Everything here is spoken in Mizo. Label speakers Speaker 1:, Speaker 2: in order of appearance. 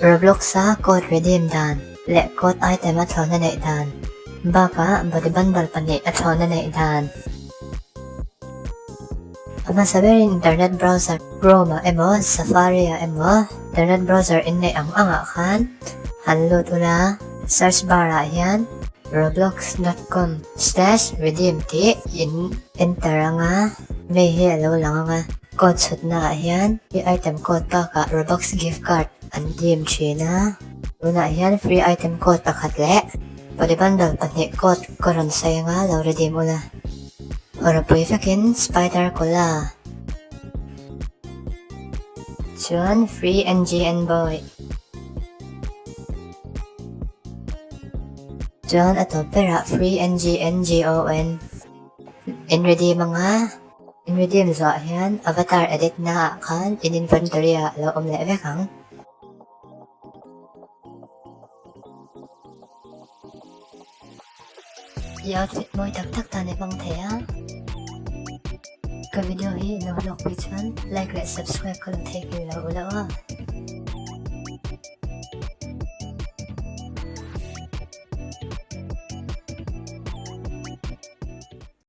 Speaker 1: Roblox-a code redeem dan leh code item a thlawhna neih dan bakah body bundle pahnih a thlawhna neih dan. A hmasa berin internet browser Chrome-ah emaw Safari-ah emaw internet browser in neih ang angah khan han lut ula, search bar-ah hian roblox dot com slash redeem tih in enter anga hei hi a lo lang anga code chhutna ah hian i item code bakah robux gift card an dim thin a, tunah hian free item code pakhat leh body bundle pahnih code ka rawn sawi anga lo redeem ula. Rawpui vekin Spider Cola chuan Free NGN Boy chuan a tawp berah Free NGN GON in redeem anga in redeem zuah hian avatar edit naah khan in inventory ah lo awm leh vek ang. I outfit mawi tak tak tan i hmang thei a. Ka video hi i lo hlawk pui chuan like leh subscribe ka lo theihnghilh lo ula aw.